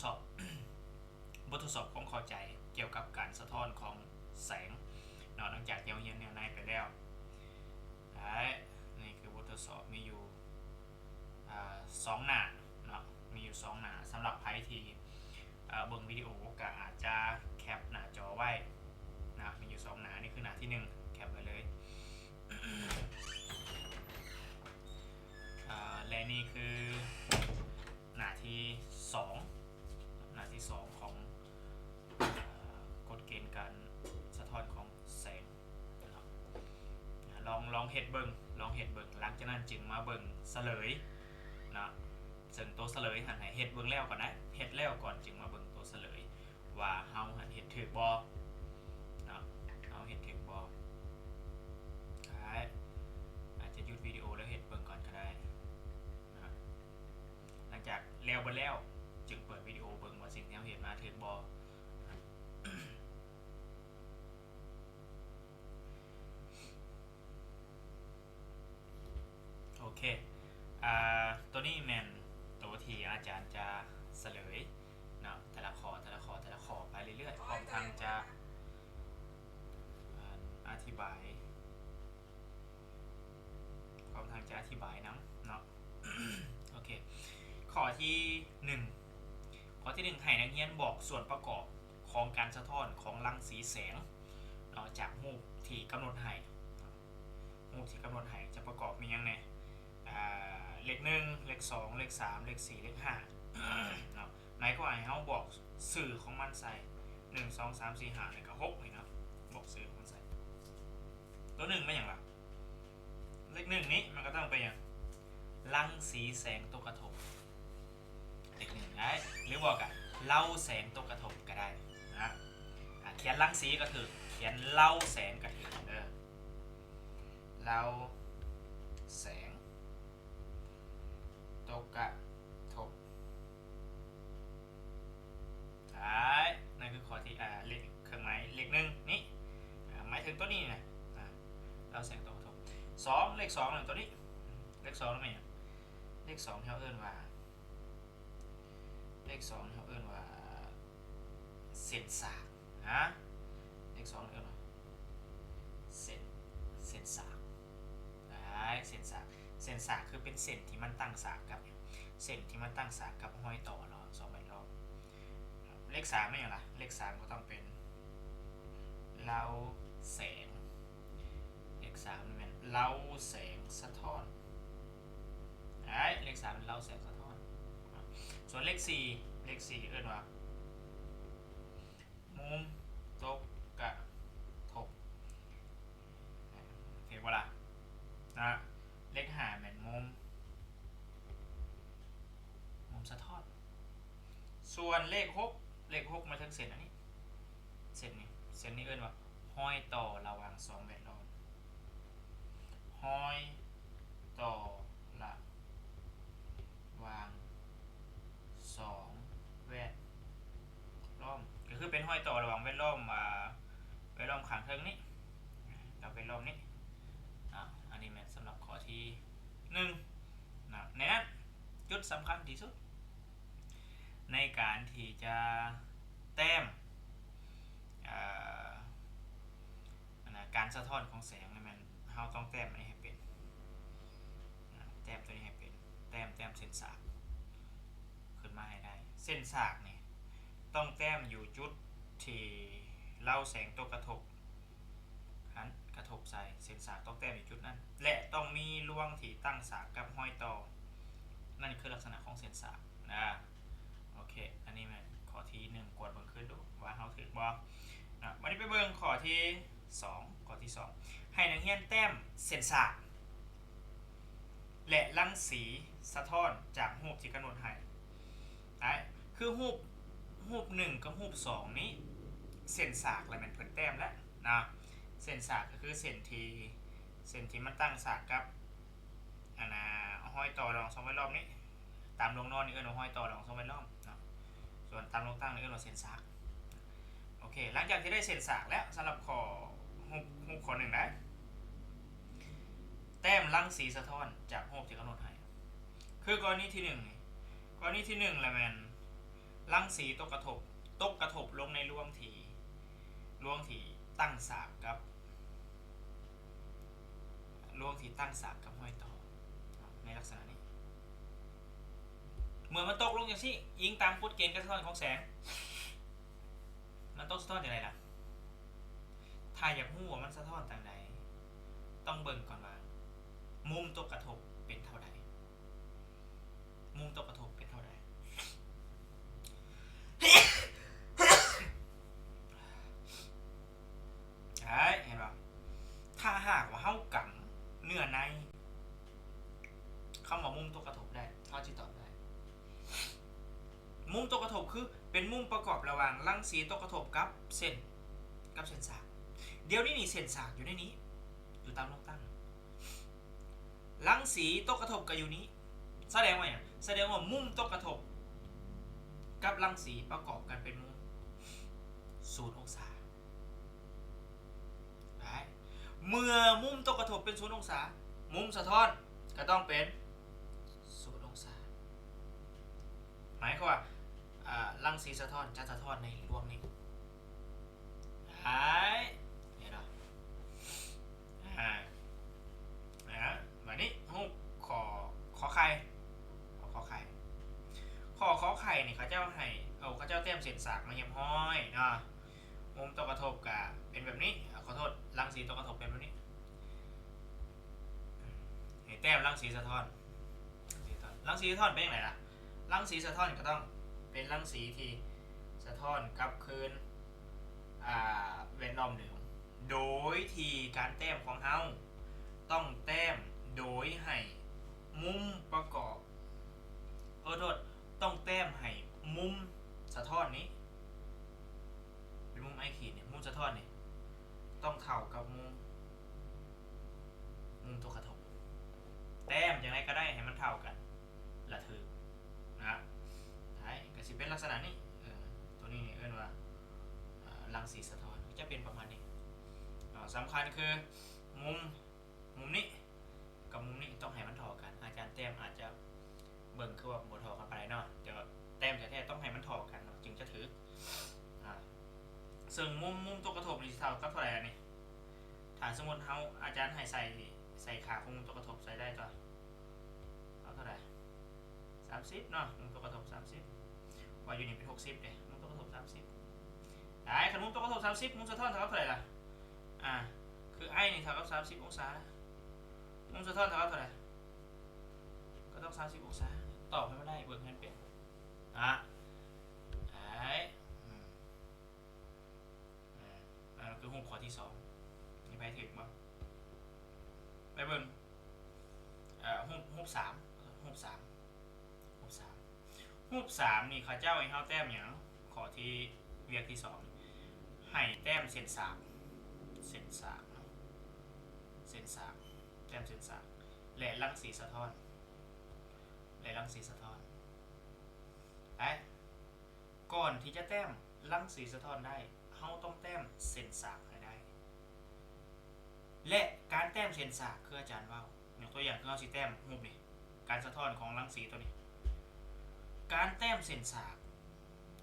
ສອບ ບົດທົດສອບຄວາມເຂົ້າໃຈກ່ຽວກັບການສະທ້ອນຂອງແສງເນາະ ຫຼັງຈາກທີ່ເຮົາຮຽນແນວໃນໄປແລ້ວ. ແລະ ນີ້ຄືບົດທົດສອບມີຢູ່ ອາ ສອງໜ້າເນາະ ມີຢູ່ສອງໜ້າ. ສຳລັບໃຜທີ່ ເອີ ເບິ່ງວິດີໂອກໍອາດຈະແຄປໜ້າຈໍໄວ້ນະ ມີຢູ່ສອງໜ້າ. ນີ້ຄືໜ້າທີໜຶ່ງ ແຄປໄວ້ເລີຍ ອາ ແລະ ນີ້ຄືໜ້າທີສອງ ໜ້າທີສອງຂອງ ອາ ກົດເກນການສະທ້ອນຂອງແສງ. ເນາະ ລອງ ລອງເຮັດເບິ່ງ ລອງເຮັດເບິ່ງ ຫຼັງຈາກນັ້ນຈຶ່ງມາເບິ່ງສະເຫຼີຍເນາະ. ເຊິ່ງໂຕສະເຫຼີຍຫັ້ນໃຫ້ເຮັດເບິ່ງແລ້ວກ່ອນນະ ເຮັດແລ້ວກ່ອນຈຶ່ງມາເບິ່ງໂຕສະເຫຼີຍ ວ່າເຮົາຫັ້ນເຮັດຖືກບໍ່ເນາະ ເຮົາເຮັດຖືກບໍ່. ອາດຈະຢຸດວິດີໂອແລ້ວເຮັດເບິ່ງກ່ອນກໍໄດ້ເນາະ. ຫຼັງຈາກແລ້ວເບິດແລ້ວ ຈຶ່ງເປີດວິດີໂອເບິ່ງວ່າສິ່ງທີ່ເຮົາເຮັດມາຖືກບໍ່. ໂອເຄ ອາ ໂຕນີ້ແມ່ນໂຕທີ່ອາຈານຈະສະເຫຼີຍເນາະ ແຕ່ລະຂໍ້ ແຕ່ລະຂໍ້ ແຕ່ລະຂໍ້ໄປເລື້ອຍໆ ພ້ອມທັງຈະ ອາ ອະທິບາຍ ພ້ອມທັງຈະອະທິບາຍນຳເນາະ. ໂອເຄ ຂໍ້ທີໜຶ່ງ ຂໍ້ທີໜຶ່ງ ໃຫ້ນັກຮຽນບອກສ່ວນປະກອບຂອງການສະທ້ອນຂອງລັງສີແສງເນາະ ຈາກຮູບທີ່ກຳນົດໃຫ້. ຮູບທີ່ກຳນົດໃຫ້ຈະປະກອບມີຫຍັງແດ່? ອາ ເລກໜຶ່ງ ເລກສອງ ເລກສາມ ເລກສີ່ ເລກຫ້າເນາະ. ນາຍກໍໃຫ້ເຮົາບອກຊື່ຂອງມັນໃສ່ ໜຶ່ງ ສອງ ສາມ ສີ່ ຫ້າ ແລ້ວກໍຫົກນີ້ເນາະ ບອກຊື່ຂອງມັນໃສ່. ຕົວໜຶ່ງແມ່ນຫຍັງລະ? ເລກໜຶ່ງນີ້ມັນກໍຕ້ອງເປັນຫຍັງ? ລັງສີແສງຕົກກະທົບ ເລກໜຶ່ງໄດ້ ຫຼືບໍ່ກໍເລົາແສງຕົກກະທົບກໍໄດ້ນະ. ອາ ຂຽນລັງສີກໍຖືກ ຂຽນເລົາແສງກໍຖືກເດີ ເລົາແສງຕົກກະທົບ. ໃຊ່ ນັ້ນຄືຂໍ້ທີ່ ອາ ເລກ ເຄື່ອງໝາຍເລກໜຶ່ງນີ້ ອາ ໝາຍເຖິງຕົວນີ້ນະ ອາ ເລົາແສງຕົກກະທົບ. ສອງ ເລກສອງນັ້ນຕົວນີ້ ເລກສອງນັ້ນແມ່ນຫຍັງ? ເລກສອງທີ່ເຮົາເອີ້ນວ່າ ເລກສອງເຮົາເອີ້ນວ່າເສັ້ນສາກນະ ເລກສອງເອີ້ນວ່າເສັ້ນ ເສັ້ນສາກ ເສັ້ນສາກ ເສັ້ນສາກຄືເປັນເສັ້ນທີ່ມັນຕັ້ງສາກກັບ ເສັ້ນທີ່ມັນຕັ້ງສາກກັບຮອຍຕໍ່ລະຫວ່າງສອງແວດລ້ອມ. ເລກສາມແມ່ນຫຍັງລະ? ເລກສາມກໍຕ້ອງເປັນເລົາແສງ ເລກສາມນີ້ແມ່ນເລົາແສງສະທ້ອນ ເລກສາມເປັນເລົາແສງສະທ້ອນ. ສ່ວນເລກສີ່ ເລກສີ່ເອີ້ນວ່າມຸມຕົກກະທົບ ເຫັນບໍ່ລະນະ? ເລກຫ້າແມ່ນມຸມ ມຸມສະທ້ອນ. ສ່ວນເລກຫົກ ເລກຫົກມາເຖິງເສັ້ນອັນນີ້ ເສັ້ນນີ້ ເສັ້ນນີ້ເອີ້ນວ່າຮອຍຕໍ່ລະຫວ່າງສອງແວດລ້ອມ ຮອຍຕໍ່ລະຫວ່າງສອງແວດລ້ອມ ກໍຄືເປັນຮອຍຕໍ່ລະຫວ່າງແວດລ້ອມ ອາ ແວດລ້ອມຂ້າງເທິງນີ້ກັບແວດລ້ອມນີ້ເນາະ. ອັນນີ້ແມ່ນສຳລັບຂໍ້ທີໜຶ່ງເນາະ. ໃນນັ້ນຈຸດສຳຄັນທີ່ສຸດ ໃນການທີ່ຈະແຕ້ມ ເອີ ອັນນະ ການສະທ້ອນຂອງແສງນີ້ແມ່ນເຮົາຕ້ອງແຕ້ມອັນນີ້ໃຫ້ເປັນນະ ແຕ້ມຕົວນີ້ໃຫ້ເປັນ ແຕ້ມ ແຕ້ມເສັ້ນສາກຂຶ້ນມາໃຫ້ໄດ້. ເສັ້ນສາກນີ້ຕ້ອງແຕ້ມຢູ່ຈຸດທີ່ເລົາແສງຕົກກະທົບຫັ້ນ ກະທົບໃສ່ເສັ້ນສາກ ຕ້ອງແຕ້ມຢູ່ຈຸດນັ້ນ ແລະ ຕ້ອງມີລວງທີ່ຕັ້ງສາກກັບຮອຍຕໍ່ ນັ້ນຄືລັກສະນະຂອງເສັ້ນສາກນະ. ໂອເຄ ອັນນີ້ແມ່ນຂໍ້ທີໜຶ່ງ ກວດເບິ່ງຄືນດູວ່າເຮົາຖືກບໍ່ເນາະ. ບັດນີ້ໄປເບິ່ງຂໍ້ທີສອງ ຂໍ້ທີສອງ ໃຫ້ນັກຮຽນແຕ້ມເສັ້ນສາກ ແລະ ລັງສີສະທ້ອນຈາກຮູບທີ່ກຳນົດໃຫ້. ໄດ້ ຄືຮູບ ຮູບໜຶ່ງກັບຮູບສອງນີ້ ເສັ້ນສາກລະແມ່ນເພິ່ນແຕ້ມແລ້ວນະ. ເສັ້ນສາກກໍຄືເສັ້ນທີ່ ເສັ້ນທີ່ມັນຕັ້ງສາກກັບ ອັນນະ ຮອຍຕໍ່ລະຫວ່າງສອງແວດລ້ອມນີ້ ຕາມລວງນອນນີ້ເອີ້ນວ່າຮອຍຕໍ່ລະຫວ່າງສອງແວດລ້ອມເນາະ ສ່ວນຕາມລວງຕັ້ງນີ້ເອີ້ນວ່າເສັ້ນສາກ. ໂອເຄ ຫຼັງຈາກທີ່ໄດ້ເສັ້ນສາກແລ້ວ ສຳລັບຂໍ້ຮູບ ຮູບຂໍ້ໜຶ່ງໄດ້ ແຕ້ມລັງສີສະທ້ອນຈາກຮູບທີ່ກຳນົດໃຫ້ ຄືກໍລະນີທີໜຶ່ງນີ້ ກໍລະນີທີໜຶ່ງລະແມ່ນ ລັງສີຕົກກະທົບ ຕົກກະທົບລົງໃນລວງທີ່ ລວງທີ່ຕັ້ງສາກກັບ ລວງທີ່ຕັ້ງສາກກັບຮອຍຕໍ່ ໃນລັກສະນະນີ້. ເມື່ອມັນຕົກລົງຈັ່ງຊີ້ ອີງຕາມກົດເກນການສະທ້ອນຂອງແສງ ມັນຕ້ອງສະທ້ອນຈັ່ງໃດລະ? ຖ້າຢາກຮູ້ວ່າມັນສະທ້ອນຈັ່ງໃດ ຕ້ອງເບິ່ງກ່ອນວ່າ ມຸມຕົກກະທົບເປັນເທົ່າໃດ? ມຸມຕົກກະທົບເປັນເທົ່າໃດ? ເຫັນບໍ່? ຖ້າຫາກວ່າເຮົາກຳເນື້ອໃນ ຄຳວ່າມຸມຕົກກະທົບໄດ້ ເຮົາຊິຕອບໄດ້. ມຸມຕົກກະທົບຄືເປັນມຸມປະກອບລະຫວ່າງລັງສີຕົກກະທົບກັບເສັ້ນ ກັບເສັ້ນສາກ. ດຽວນີ້ນີ້ເສັ້ນສາກຢູ່ໃນນີ້ ຢູ່ຕາມລວງຕັ້ງ. ລັງສີຕົກກະທົບກໍຢູ່ນີ້. ສະແດງວ່າຫຍັງ? ສະແດງວ່າມຸມຕົກກະທົບກັບລັງສີປະກອບກັນເປັນມຸມສູນອົງສາ. ໄດ້. ເມື່ອມຸມຕົກກະທົບເປັນສູນອົງສາ, ມຸມສະທ້ອນກໍຕ້ອງເປັນສູນອົງສາ. ໝາຍຄວາມວ່າ ອາ ລັງສີສະທ້ອນຈະສະທ້ອນໃນລວງນີ້. ໄດ້. ເຫັນບໍ່? ອາ ອາ ບາດນີ້ຮູບຂໍ້ ຂໍໄຂ່ ຂໍ້ ຂໍໄຂ່ ຂໍ້ ຂໍໄຂ່ນີ້ ເຂົາເຈົ້າໃຫ້ ເອົາ ເຂົາເຈົ້າແຕ້ມເສັ້ນສາກມາຮຽບຮ້ອຍເນາະ. ມຸມຕົກກະທົບກະເປັນແບບນີ້ ອາ ຂໍໂທດ ລັງສີຕົກກະທົບເປັນແບບນີ້. ໃຫ້ແຕ້ມລັງສີສະທ້ອນ ລັງສີສະທ້ອນເປັນຈັ່ງໃດລະ? ລັງສີສະທ້ອນກໍຕ້ອງເປັນລັງສີທີ່ສະທ້ອນກັບຄືນ ອາ ແວດລ້ອມເດີມ ໂດຍທີ່ການແຕ້ມຂອງເຮົາຕ້ອງແຕ້ມໂດຍໃຫ້ມຸມປະກອບ ຂໍໂທດ ຕ້ອງແຕ້ມໃຫ້ມຸມສະທ້ອນນີ້ ເປັນມຸມໄອຂີດນີ້ ມຸມສະທ້ອນນີ້ ຕ້ອງເທົ່າກັບມຸມ ມຸມຕົກກະທົບ. ແຕ້ມຈັ່ງໃດກໍໄດ້ໃຫ້ມັນເທົ່າກັນ ລະຖືກນະ. ໄດ້ ກໍຊິເປັນລັກສະນະນີ້ ເອີ ຕົວນີ້ເອີ້ນວ່າ ອາ ລັງສີສະທ້ອນ ຈະເປັນປະມານນີ້. ສຳຄັນຄືມຸມ ມຸມນີ້ກັບມຸມນີ້ຕ້ອງໃຫ້ມັນທໍ່ກັນ. ອາຈານແຕ້ມອາດຈະເບິ່ງຄືວ່າບໍ່ທໍ່ກັນປານໃດເນາະ, ແຕ່ວ່າແຕ້ມແທ້ໆຕ້ອງໃຫ້ມັນທໍ່ກັນເນາະ ຈຶ່ງຈະຖືກ. ອາ ເຊິ່ງມຸມ ມຸມຕົກກະທົບນີ້ຊິເທົ່າກັບເທົ່າໃດລະນີ້? ຖ້າສົມມຸດເຮົາ ອາຈານໃຫ້ໃສ່ ໃສ່ຄ່າຂອງມຸມຕົກກະທົບໃສ່ໄດ້ຕົວະ ເອົາເທົ່າໃດ? ສາມສິບເນາະ, ມຸມຕົກກະທົບສາມສິບ ວ່າຢູ່ນີ້ເປັນຫົກສິບເດ້, ມຸມຕົກກະທົບສາມສິບ. ໄດ້ ຄັນມຸມຕົກກະທົບສາມສິບ ມຸມສະທ້ອນເທົ່າກັບເທົ່າໃດລະ? ອາ ຄືໄອນີ້ເທົ່າກັບສາມສິບອົງສາ, ມຸມສະທ້ອນເທົ່າກັບເທົ່າໃດ? ກໍຕ້ອງສາມສິບອົງສາ. ຕອບໃຫ້ມັນໄດ້ ເບິ່ງໃຫ້ມັນເປັນ. ອາ ໄດ້ ອືມ ອາ ອັນນັ້ນຄືຮູບຂໍ້ທີສອງ. ມີໃຜຖືກບໍ່? ໄປເບິ່ງ ເອີ ຮູບ ຮູບສາມ ຮູບສາມ ຮູບສາມ ຮູບສາມນີ້ ເຂົາເຈົ້າໃຫ້ເຮົາແຕ້ມຫຍັງ? ຂໍ້ທີ່ ວຽກທີສອງ ໃຫ້ແຕ້ມເສັ້ນສາກ ເສັ້ນສາກເນາະ ເສັ້ນສາກ ແຕ້ມເສັ້ນສາກ ແລະ ລັງສີສະທ້ອນ ແລະ ລັງສີສະທ້ອນ. ໄດ້ ກ່ອນທີ່ຈະແຕ້ມລັງສີສະທ້ອນໄດ້ ເຮົາຕ້ອງແຕ້ມເສັ້ນສາກໃຫ້ໄດ້ ແລະ ການແຕ້ມເສັ້ນສາກ ຄືອາຈານເວົ້າ ຍົກຕົວຢ່າງ ຄືເຮົາຊິແຕ້ມຮູບນີ້ ການສະທ້ອນຂອງລັງສີຕົວນີ້ ການແຕ້ມເສັ້ນສາກ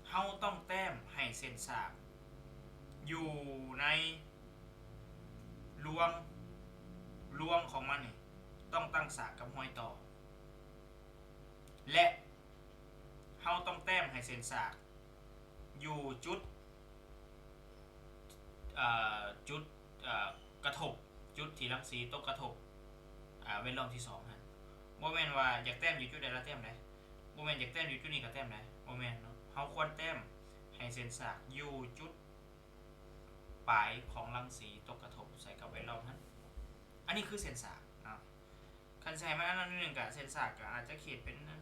ເຮົາຕ້ອງແຕ້ມໃຫ້ເສັ້ນສາກຢູ່ໃນລວງ ລວງຂອງມັນນີ້ ຕ້ອງຕັ້ງສາກກັບຮອຍຕໍ່ ແລະ ເຮົາຕ້ອງແຕ້ມໃຫ້ເສັ້ນສາກຢູ່ຈຸດ ເອີ ຈຸດ ເອີ ກະທົບ ຈຸດທີ່ລັງສີຕົກກະທົບ ອາ ແວດລ້ອມທີສອງຫັ້ນ. ບໍ່ແມ່ນວ່າຢາກແຕ້ມຢູ່ຈຸດໃດລະແຕ້ມໄດ້, ບໍ່ແມ່ນຢາກແຕ້ມຢູ່ຈຸດນີ້ກໍແຕ້ມໄດ້, ບໍ່ແມ່ນເນາະ. ເຮົາຄວນແຕ້ມໃຫ້ເສັ້ນສາກຢູ່ຈຸດປາຍຂອງລັງສີຕົກກະທົບໃສ່ກັບແວດລ້ອມຫັ້ນ. ອັນນີ້ຄືເສັ້ນສາກເນາະ. ຄັນຊິໃຫ້ມັນອັນນັ້ນໜຶ່ງກະເສັ້ນສາກກະອາດຈະຂີດເປັນອັນນັ້ນ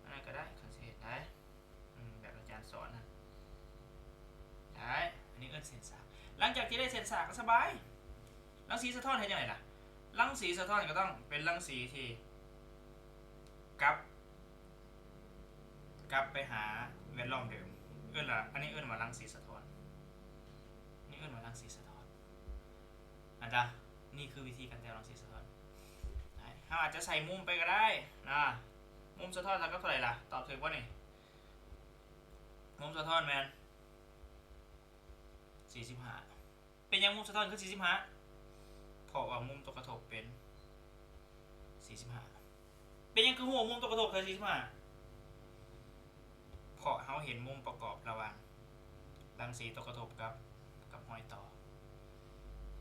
ອັນນັ້ນກະໄດ້ ຄັນຊິເຮັດໄດ້ ອືມ ແບບອາຈານສອນຫັ້ນ ໄດ້. ອັນນີ້ເອີ້ນເສັ້ນສາກ. ຫຼັງຈາກທີ່ໄດ້ເສັ້ນສາກກະສະບາຍ. ລັງສີສະທ້ອນເຮັດຈັ່ງໃດລະ? ລັງສີສະທ້ອນກະຕ້ອງເປັນລັງສີທີ່ກັບ ກັບໄປຫາແວດລ້ອມເດີມ. ເອີ້ນວ່າ ອັນນີ້ເອີ້ນວ່າລັງສີສະທ້ອນ. ນີ້ເອີ້ນວ່າລັງສີສະທ້ອນ. ອາຈານ ນີ້ຄືວິທີການແຕ້ມລັງສີສະທ້ອນ. ເຮົາອາດຈະໃສ່ມຸມໄປກໍໄດ້ນະ. ມຸມສະທ້ອນເທົ່າກັບເທົ່າໃດລະ? ຕອບຖືກບໍ່ນີ້? ມຸມສະທ້ອນແມ່ນສີ່ສິບຫ້າ. ເປັນຫຍັງມຸມສະທ້ອນຄືສີ່ສິບຫ້າ? ເພາະວ່າມຸມຕົວກະທົບເປັນສີ່ສິບຫ້າ. ເປັນຫຍັງຄືຮູ້ວ່າມຸມຕົວກະທົບເທົ່າສີ່ສິບຫ້າ? ເພາະເຮົາເຫັນມຸມປະກອບລະຫວ່າງລັງສີຕົວກະທົບກັບ ກັບຮອຍຕໍ່.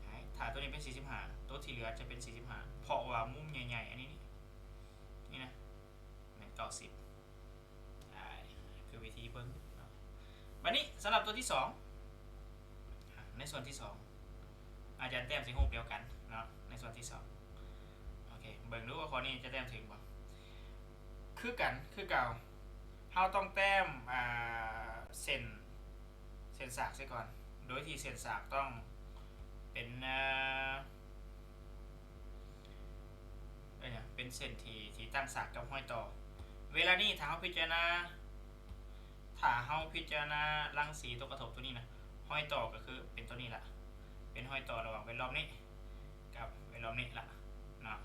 ໃຫ້ ຖ້າຕົວນີ້ເປັນສີ່ສິບຫ້າ ຕົວທີ່ເຫຼືອຈະເປັນສີ່ສິບຫ້າ ເພາະວ່າມຸມໃຫຍ່ໆ ອັນນີ້ ນີ້ ນີ້ນະ ແມ່ນເກົ້າສິບ. ອ່າ ຄືວິທີເບິ່ງເນາະ. ບັດນີ້ສຳລັບຕົວທີສອງ ໃນສ່ວນທີສອງ ອາຈານແຕ້ມໃສ່ຮູບດຽວກັນເນາະ ໃນສ່ວນທີສອງ. ໂອເຄ ເບິ່ງດູວ່າຂໍ້ນີ້ຈະແຕ້ມຖືກບໍ່? ຄືກັນ ຄືເກົ່າ ເຮົາຕ້ອງແຕ້ມ ອ່າ ເສັ້ນ ເສັ້ນສາກໃສ່ກ່ອນ ໂດຍທີ່ເສັ້ນສາກຕ້ອງເປັນ ເອີ ເປັນຫຍັງ ເປັນເສັ້ນທີ່ ທີ່ຕັ້ງສາກກັບຮອຍຕໍ່. ເວລານີ້ຖ້າເຮົາພິຈາລະນາ ຖ້າເຮົາພິຈາລະນາລັງສີຕົວກະທົບຕົວນີ້ນະ ຮອຍຕໍ່ກໍຄືເປັນຕົວນີ້ລະ ເປັນຮອຍຕໍ່ລະຫວ່າງແວດລ້ອມນີ້ກັບແວດລ້ອມນີ້ລະເນາະ.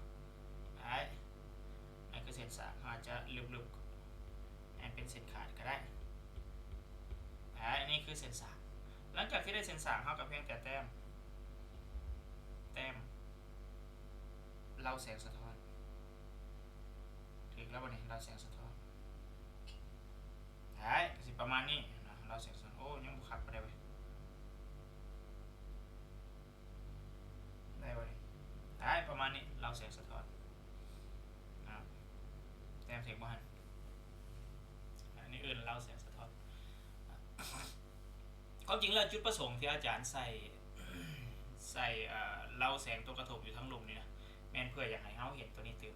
ໄດ້ ນັ້ນຄືເສັ້ນສາກ ເຮົາອາດຈະລຶບໆ ໃຫ້ເປັນເສັ້ນຂາດກໍໄດ້. ໄດ້ ນີ້ຄືເສັ້ນສາກ. ຫຼັງຈາກທີ່ໄດ້ເສັ້ນສາກ ເຮົາກໍພຽງແຕ່ແຕ້ມ ແຕ້ມເລົາແສງສະທ້ອນ. ຖືກແລ້ວບໍ່ນີ້? ເລົາແສງສະທ້ອນ. ໄດ້ ກໍຊິປະມານນີ້ນະ ເລົາແສງສະທ້ອນ. ໂອ້ ຍັງບໍ່ຄັກປານໃດເວີຍ. ໄດ້ບໍ່ນີ້? ໄດ້ ປະມານນີ້ ເລົາແສງສະທ້ອນ. ອ່າ ແຕ້ມຖືກບໍ່ຫັ້ນ? ອັນນີ້ເອີ້ນເລົາແສງສະທ້ອນ. ຄວາມຈິງແລ້ວ ຈຸດປະສົງທີ່ອາຈານໃສ່ ໃສ່ ເອີ ເລົາແສງຕົວກະທົບຢູ່ທາງລຸ່ມນີ້ນະ ແມ່ນເພື່ອຢາກໃຫ້ເຮົາເຫັນຕົວນີ້ຕື່ມ.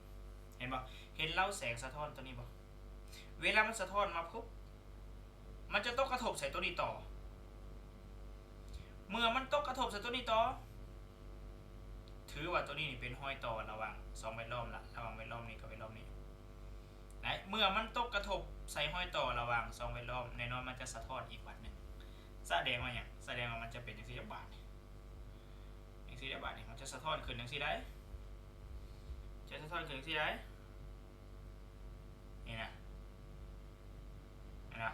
ເຫັນບໍ່? ເຫັນເລົາແສງສະທ້ອນຕົວນີ້ບໍ່? ເວລາມັນສະທ້ອນມາປຸບ ມັນຈະຕົກກະທົບໃສ່ຕົວນີ້ຕໍ່. ເມື່ອມັນຕົກກະທົບໃສ່ຕົວນີ້ຕໍ່ ຖືວ່າຕົວນີ້ນີ້ເປັນຮອຍຕໍ່ລະຫວ່າງສອງແວດລ້ອມລະ ລະຫວ່າງແວດລ້ອມນີ້ກັບແວດລ້ອມນີ້. ໄດ້ ເມື່ອມັນຕົກກະທົບໃສ່ຮອຍຕໍ່ລະຫວ່າງສອງແວດລ້ອມ ແນ່ນອນມັນຈະສະທ້ອນອີກບາດໜຶ່ງ. ສະແດງວ່າຫຍັງ? ສະແດງວ່າມັນຈະເປັນຈັ່ງຊີ້ ບາດນີ້ ຈັ່ງຊີ້ເດ້. ບາດນີ້ມັນຈະສະທ້ອນຂຶ້ນຈັ່ງຊີ້ໄດ໋ ຈະສະທ້ອນຂຶ້ນຈັ່ງຊີ້ໄດ໋. ນີ້ນະ ເຫັນບໍ່?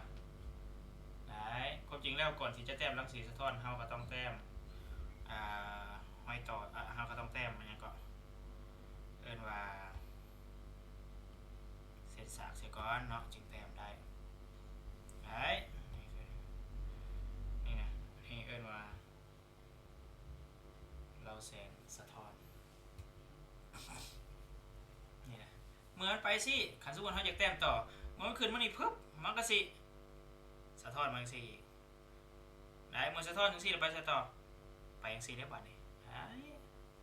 ໄດ້ ຄວາມຈິງແລ້ວ ກ່ອນທີ່ຈະແຕ້ມລັງສີສະທ້ອນ ເຮົາກໍຕ້ອງແຕ້ມ ອ່າ ຮອຍຕໍ່ ເຮົາກໍຕ້ອງແຕ້ມ ຫຍັງເກາະ ເອີ້ນວ່າເສັ້ນສາກໃສ່ກ່ອນເນາະ ຈຶ່ງແຕ້ມໄດ້. ໄດ້ ນີ້ນະ ນີ້ເອີ້ນວ່າ ເລົາແສງສະທ້ອນ. ນີ້ນະ ເມື່ອມັນໄປຊີ້ ຄັນສົມມຸດເຮົາຢາກແຕ້ມຕໍ່ ເມື່ອມັນຂຶ້ນມານີ້ປຶບ ມັນກໍຊິສະທ້ອນມາຈັ່ງຊີ້ອີກ. ໄດ້ ເມື່ອສະທ້ອນຈັ່ງຊີ້ແລ້ວໄປໃສຕໍ່? ໄປຈັ່ງຊີ້ເດ້ບາດນີ້. ໄດ້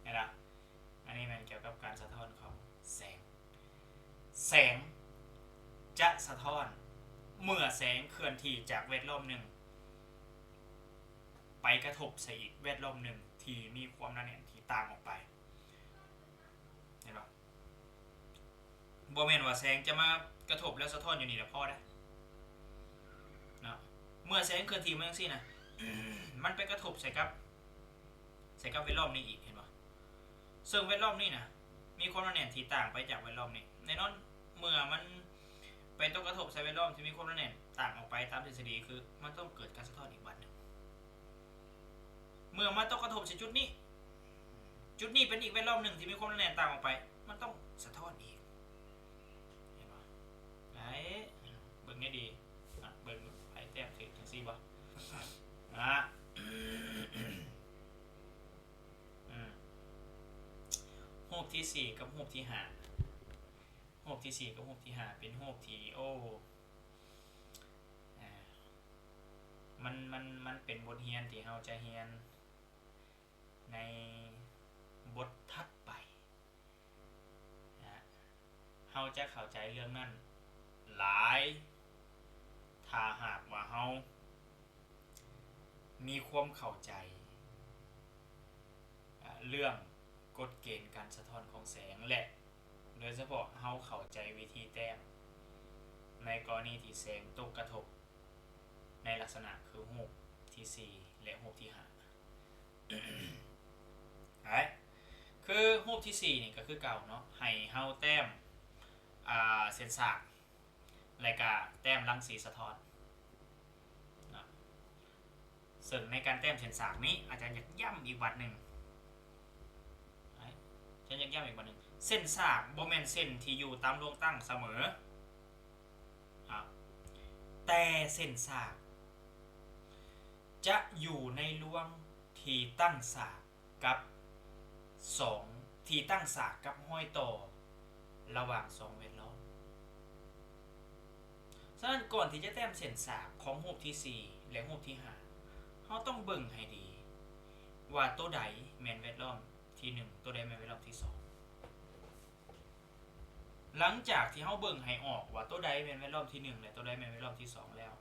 ເຫັນລະ? ອັນນີ້ແມ່ນກ່ຽວກັບການສະທ້ອນຂອງແສງ. ແສງຈະສະທ້ອນເມື່ອແສງເຄື່ອນທີ່ຈາກແວດລ້ອມໜຶ່ງ ໄປກະທົບໃສ່ອີກແວດລ້ອມໜຶ່ງທີ່ມີຄວາມໜາແໜ້ນທີ່ຕ່າງອອກໄປ. ເຫັນບໍ່? ບໍ່ແມ່ນວ່າແສງຈະມາກະທົບແລ້ວສະທ້ອນຢູ່ນີ້ແລ້ວພໍໄດ໋ເນາະ. ເມື່ອແສງເຄື່ອນທີ່ມາຈັ່ງຊີ້ນະ ມັນໄປກະທົບໃສ່ກັບ ໃສ່ກັບແວດລ້ອມນີ້ອີກ ເຫັນບໍ່? ເຊິ່ງແວດລ້ອມນີ້ນະ ມີຄວາມໜາແໜ້ນທີ່ຕ່າງໄປຈາກແວດລ້ອມນີ້. ແນ່ນອນ ເມື່ອມັນໄປຕົກກະທົບໃສ່ແວດລ້ອມທີ່ມີຄວາມໜາແໜ້ນຕ່າງອອກໄປ ຕາມທິດສະດີຄືມັນຕ້ອງເກີດການສະທ້ອນອີກບາດໜຶ່ງ. ເມື່ອມາຕົກກະທົບໃສ່ຈຸດນີ້ ຈຸດນີ້ເປັນອີກແວດລ້ອມໜຶ່ງທີ່ມີຄວາມໜາແໜ້ນຕ່າງອອກໄປ ມັນຕ້ອງສະທ້ອນອີກ. ເຫັນບໍ່? ໄດ້ ເບິ່ງໃຫ້ດີ ອະ ເບິ່ງໃຜແຕ້ມຖືກຈັ່ງຊີ້ບໍ່? ອະ ອືມ ຮູບທີສີ່ກັບຮູບທີຫ້າ ຮູບທີສີ່ກັບຮູບທີຫ້າ ເປັນຮູບທີ່ ໂອ້ ອາ ມັນ ມັນ ມັນເປັນບົດຮຽນທີ່ເຮົາຈະຮຽນໃນບົດຖັດໄປ. ນະ ເຮົາຈະເຂົ້າໃຈເລື່ອງນັ້ນຫຼາຍ ຖ້າຫາກວ່າເຮົາມີຄວາມເຂົ້າໃຈ ອາ ເລື່ອງກົດເກນການສະທ້ອນຂອງແສງ ແລະ ໂດຍສະເພາະເຮົາເຂົ້າໃຈວິທີແຕ້ມ ໃນກໍລະນີທີ່ແສງຕົກກະທົບ ໃນລັກສະນະຄືຮູບທີສີ່ ແລະ ຮູບທີຫ້າ. ໄດ້ ຄືຮູບທີສີ່ນີ້ກໍຄືເກົ່າເນາະ ໃຫ້ເຮົາແຕ້ມ ອ່າ ເສັ້ນສາກ ແລະກະແຕ້ມລັງສີສະທ້ອນ. ເຊິ່ງໃນການແຕ້ມເສັ້ນສາກນີ້ ອາຈານຢາກຢ້ຳອີກບາດໜຶ່ງ ອາຈານຢາກຢ້ຳອີກບາດໜຶ່ງ ເສັ້ນສາກບໍ່ແມ່ນເສັ້ນທີ່ຢູ່ຕາມລວງຕັ້ງສະເໝີ ອາ ແຕ່ເສັ້ນສາກຈະຢູ່ໃນລວງທີ່ຕັ້ງສາກ ກັບສອງ ທີ່ຕັ້ງສາກກັບຮອຍຕໍ່ລະຫວ່າງຊ່ອງແວດລ້ອມ. ສະນັ້ນ ກ່ອນທີ່ຈະແຕ້ມເສັ້ນສາກຂອງຮູບທີສີ່ ແລະ ຮູບທີຫ້າ ເຮົາຕ້ອງເບິ່ງໃຫ້ດີວ່າໂຕໃດແມ່ນແວດລ້ອມທີໜຶ່ງ ໂຕໃດແມ່ນແວດລ້ອມທີສອງ. ຫຼັງຈາກທີ່ເຮົາເບິ່ງໃຫ້ອອກວ່າໂຕໃດແມ່ນແວດລ້ອມທີໜຶ່ງ ແລະ ໂຕໃດແມ່ນແວດລ້ອມທີສອງແລ້ວ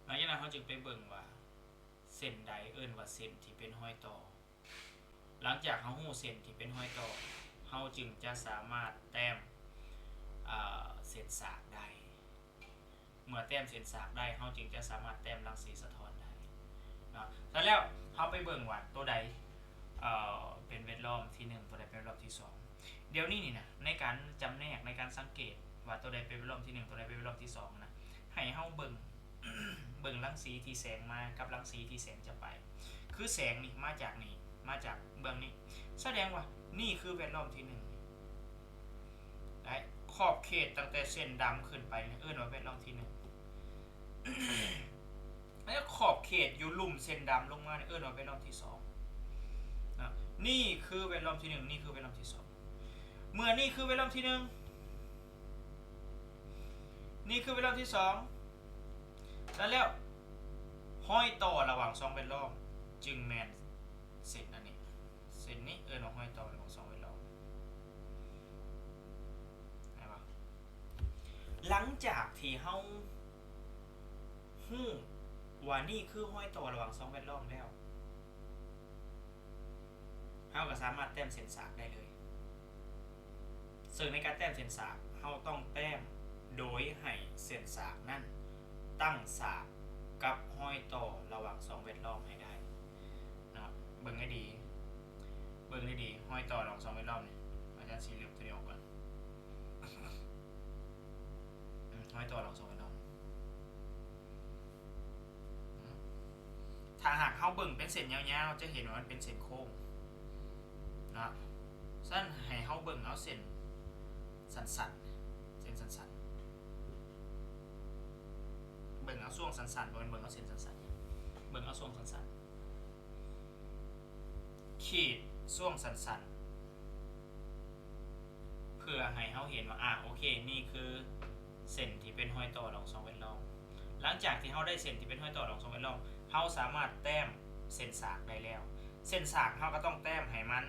ຫຼັງຈາກນັ້ນເຮົາຈຶ່ງໄປເບິ່ງວ່າເສັ້ນໃດເອີ້ນວ່າເສັ້ນທີ່ເປັນຮອຍຕໍ່. ຫຼັງຈາກເຮົາຮູ້ເສັ້ນທີ່ເປັນຮອຍຕໍ່ ເຮົາຈຶ່ງຈະສາມາດແຕ້ມ ເອີ ເສັ້ນສາກໄດ້. ເມື່ອແຕ້ມເສັ້ນສາກໄດ້ ເຮົາຈຶ່ງຈະສາມາດແຕ້ມລັງສີສະທ້ອນໄດ້ເນາະ. ສະນັ້ນແລ້ວ ເຮົາໄປເບິ່ງວ່າໂຕໃດ ເອີ ເປັນແວດລ້ອມທີໜຶ່ງ ໂຕໃດເປັນແວດລ້ອມທີສອງ. ດຽວນີ້ນີ້ນະ ໃນການຈຳແນກ ໃນການສັງເກດວ່າໂຕໃດເປັນແວດລ້ອມທີໜຶ່ງ ໂຕໃດເປັນແວດລ້ອມທີສອງນະ ໃຫ້ເຮົາເບິ່ງ ເບິ່ງລັງສີທີ່ແສງມາກັບລັງສີທີ່ແສງຈະໄປ. ຄືແສງນີ້ມາຈາກນີ້ ມາຈາກເບື້ອງນີ້ ສະແດງວ່ານີ້ຄືແວດລ້ອມທີໜຶ່ງ ໄດ້ ຂອບເຂດຕັ້ງແຕ່ເສັ້ນດຳຂຶ້ນໄປເອີ້ນວ່າແວດລ້ອມທີໜຶ່ງ ແລະ ຂອບເຂດຢູ່ລຸ່ມເສັ້ນດຳລົງມານີ້ເອີ້ນວ່າແວດລ້ອມທີສອງນະ. ນີ້ຄືແວດລ້ອມທີໜຶ່ງ ນີ້ຄືແວດລ້ອມທີສອງ. ເມື່ອນີ້ຄືແວດລ້ອມທີໜຶ່ງ ນີ້ຄືແວດລ້ອມທີສອງ ສະນັ້ນແລ້ວ ຮອຍຕໍ່ລະຫວ່າງຊ່ອງແວດລ້ອມຈຶ່ງແມ່ນເສັ້ນອັນນີ້ ເສັ້ນນີ້ເອີ້ນວ່າຮອຍຕໍ່ລະຫວ່າງຊ່ອງແວດລ້ອມ ເຫັນບໍ່? ຫຼັງຈາກທີ່ເຮົາຮູ້ວ່ານີ້ຄືຮອຍຕໍ່ລະຫວ່າງຊ່ອງແວດລ້ອມແລ້ວ ເຮົາກໍສາມາດແຕ້ມເສັ້ນສາກໄດ້ເລີຍ. ເຊິ່ງໃນການແຕ້ມເສັ້ນສາກ ເຮົາຕ້ອງແຕ້ມໂດຍໃຫ້ເສັ້ນສາກນັ້ນຕັ້ງສາກກັບຮອຍຕໍ່ລະຫວ່າງຊ່ອງແວດລ້ອມໃຫ້ໄດ້ເນາະ. ເບິ່ງໃຫ້ດີ ເບິ່ງໃຫ້ດີ ຮອຍຕໍ່ລະຫວ່າງຊ່ອງແວດລ້ອມນີ້ ອາຈານຊິລຶບໂຕນີ້ອອກກ່ອນ. ຮອຍຕໍ່ລະຫວ່າງຊ່ອງແວດລ້ອມ ຖ້າຫາກເຮົາເບິ່ງເປັນເສັ້ນຍາວໆ ຈະເຫັນວ່າມັນເປັນເສັ້ນໂຄ້ງເນາະ. ສະນັ້ນໃຫ້ເຮົາເບິ່ງເອົາເສັ້ນສັ້ນໆ ເສັ້ນສັ້ນໆ ເບິ່ງເອົາຊ່ວງສັ້ນໆ ບໍ່ແມ່ນເບິ່ງເອົາເສັ້ນສັ້ນໆ ເບິ່ງເອົາຊ່ວງສັ້ນໆ ຂີດຊ່ວງສັ້ນໆ ເພື່ອໃຫ້ເຮົາເຫັນວ່າ ອາ ໂອເຄ ນີ້ຄືເສັ້ນທີ່ເປັນຮອຍຕໍ່ລະຫວ່າງຊ່ອງແວດລ້ອມ. ຫຼັງຈາກທີ່ເຮົາໄດ້ເສັ້ນທີ່ເປັນຮອຍຕໍ່ລະຫວ່າງຊ່ອງແວດລ້ອມ ເຮົາສາມາດແຕ້ມເສັ້ນສາກໄດ້ແລ້ວ. ເສັ້ນສາກເຮົາກໍຕ້ອງແຕ້ມໃຫ້ມັນ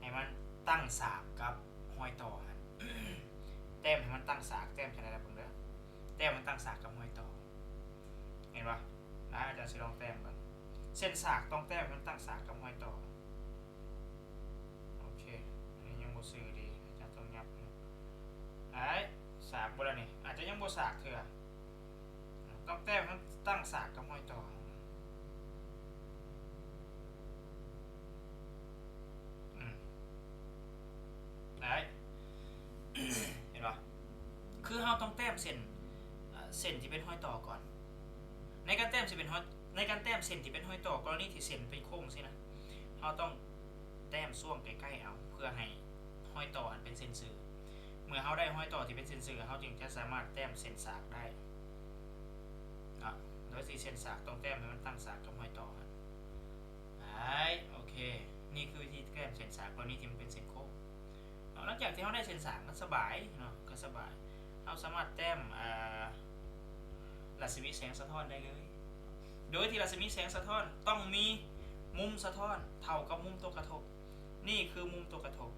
ໃຫ້ມັນຕັ້ງສາກກັບຮອຍຕໍ່ຫັ້ນ ແຕ້ມໃຫ້ມັນຕັ້ງສາກ ແຕ້ມຈັ່ງໃດລະເບິ່ງເດີ ແຕ້ມໃຫ້ມັນຕັ້ງສາກກັບຮອຍຕໍ່ ເຫັນບໍ່? ອາ ອາຈານຊິລອງແຕ້ມເບິ່ງ ເສັ້ນສາກຕ້ອງແຕ້ມໃຫ້ມັນຕັ້ງສາກກັບຮອຍຕໍ່. ໂອເຄ ອັນນີ້ຍັງບໍ່ຊື່ດີ ອາຈານຕ້ອງຫຍັບ ໄອ້ ສາກບໍ່ລະນີ້? ອາດຈະຍັງບໍ່ສາກເທື່ອ ຕ້ອງແຕ້ມໃຫ້ມັນຕັ້ງສາກກັບຮອຍຕໍ່. ອືມ ໄດ້ ເຫັນບໍ່? ຄືເຮົາຕ້ອງແຕ້ມເສັ້ນ ເອີ ເສັ້ນທີ່ເປັນຮອຍຕໍ່ກ່ອນ. ໃນການແຕ້ມເສັ້ນເປັນຮອຍ ໃນການແຕ້ມເສັ້ນທີ່ເປັນຮອຍຕໍ່ ກໍລະນີທີ່ເສັ້ນເປັນໂຄ້ງຊີ້ນະ ເຮົາຕ້ອງແຕ້ມຊ່ວງໃກ້ໆເອົາ ເພື່ອໃຫ້ຮອຍຕໍ່ຫັ້ນເປັນເສັ້ນຊື່. ເມື່ອເຮົາໄດ້ຮອຍຕໍ່ທີ່ເປັນເສັ້ນຊື່ ເຮົາຈຶ່ງຈະສາມາດແຕ້ມເສັ້ນສາກໄດ້ເນາະ ໂດຍທີ່ເສັ້ນສາກຕ້ອງແຕ້ມໃຫ້ມັນຕັ້ງສາກກັບຮອຍຕໍ່ຫັ້ນ. ໄດ້ ໂອເຄ ນີ້ຄືວິທີແຕ້ມເສັ້ນສາກ ກໍລະນີທີ່ມັນເປັນເສັ້ນໂຄ້ງເນາະ. ຫຼັງຈາກທີ່ເຮົາໄດ້ເສັ້ນສາກ ມັນສະບາຍເນາະ ກໍສະບາຍ ເຮົາສາມາດແຕ້ມ ອາ ລັດສະໝີແສງສະທ້ອນໄດ້ເລີຍ ໂດຍທີ່ລັດສະໝີແສງສະທ້ອນຕ້ອງມີມຸມສະທ້ອນເທົ່າກັບມຸມຕົກກະທົບ. ນີ້ຄືມຸມຕົກກະທົບ